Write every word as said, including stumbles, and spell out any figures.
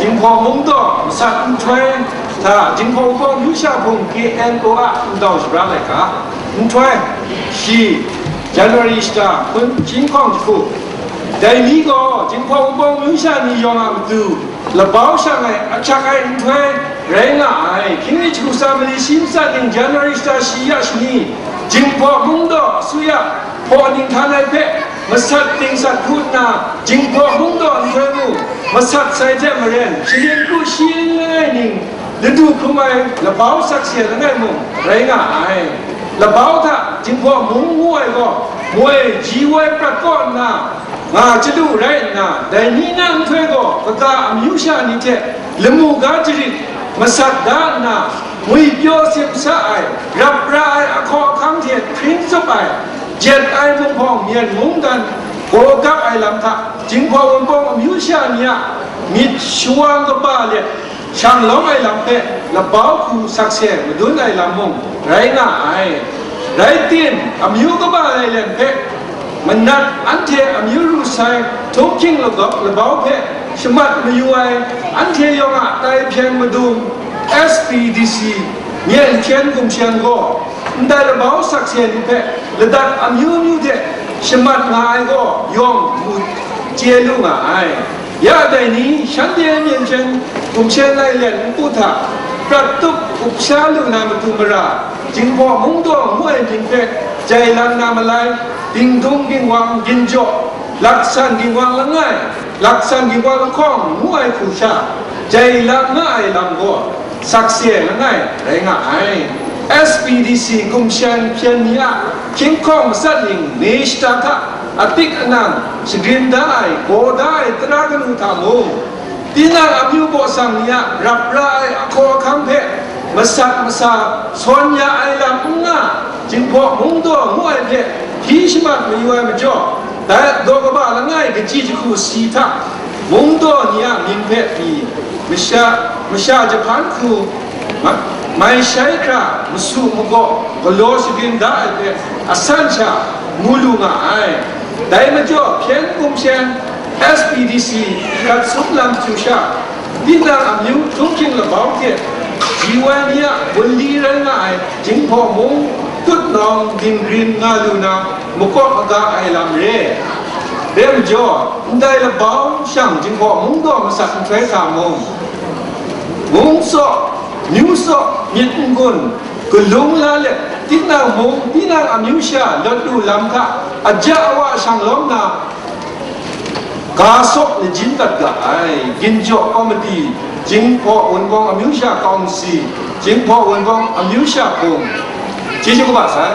Jinghpaw Mungdaw masat nhtoi hta Jinghpaw Wunpawng Amyu Sha Hpung K N O a ntau shabra laika. Nhtoi, shi, January shata hpun chyinghkawng jahku. Dai ni gaw Jinghpaw Wunpawng Amyu Sha ni yawng a matu labau shang ai ahkyak ai nhtoi rai nga ai. Hkying mi jahku tsa mali shi matsat ning January shata shi ya shani, Jinghpaw Mungdaw asuya hpaw ninghtan ai hpe masat dingsat hku nna, Jinghpaw Mungdaw nhtoi mung masat sai hte maren, shalin kru shi n langai ning ladu hkrum ai labau sakse langai mung rai nga ai. Labau hta Jinghpaw Mung ngu ai gaw moi ji woi prat kaw nna nga chyalu rai nna, dai ni na nhtoi gaw kaga amyu sha ni hte lamu ga jarit masat da nna, ngwipyaw simsa ai, rap ra ai ahkaw ahkang hte hpring tsup ai, jet ai munghpawng myen mungdan gaw gap ai lam hta, Jinghpaw Wunpawng amyu sha ni a myit shawang kaba let shanglawm ai lam hpe labau hku sakse madun ai lam mung rai nga ai. Rai tim, amyu kaba lailen hpe manat anhte amyu ru sai htunghking lagau- labau hpe shamat mayu ai, anhte yawng a tai hpyen madung S P D C myen hpyen gumshen gaw, ndai labau sakse ni hpe ladat amyu myu hte shamat nga ai gaw yawng mu chye lu nga ai. Ya dai ni, shanhte myen hpyen gumshen lailen npu hta prat tup up sha lu na matu mara, Jinghpaw Mungdaw ngu ai mying hpe jai lang na malai, dingdung ginwang ginjaw, laksan ginwang langai, laksan ginwang lahkawng ngu ai hku sha, jai lang nga ai lam gaw sakse langai rai nga ai. S P D C gumshen hpyen ni a hkying hkawng matsat ning ne shata hta atik anang shagrin da ai, gaw da ai tara kanu hta mung, tinang amyu baw sang ni a rap ra ai ahkaw ahkang hpe masat masa sawn ya ai lam n nga, Jinghpaw Mungdaw ngu ai hpe hpyi shamat mayu ai majaw, dai daw kaba langai kaji jahku si hta Mungdaw ni a mying hpe pyi, masha, masha jahpan hku, ma-, mai shai hkra masu magaw galaw shagrin da ai hpe asan sha mu lu nga ai. Dai majaw hpyen gumshen S P D C hkrat sum lam hkyu sha, tinang amyu htunghking labau hte G Y ni a bungli rai nga ai Jinghpaw Mung tutnawng dinggrin nga lu na makawp maga ai lam re. Dai majaw, ndai labau shang Jinghpaw Mungdaw masat nhtoi hta mung, mung tsaw, myu tsaw, myit n-gun, galung la let, tinang mung tinang amyu sha lawt lu lam hta aja awa shanglawm na, ga saw lajin dat ga ai. Ginjaw Komiti, Jinghpaw Wunpawng Amyu Sha Kawngsi, Jinghpaw Wunpawng Amyu Sha Hpung, chyeju kaba sai.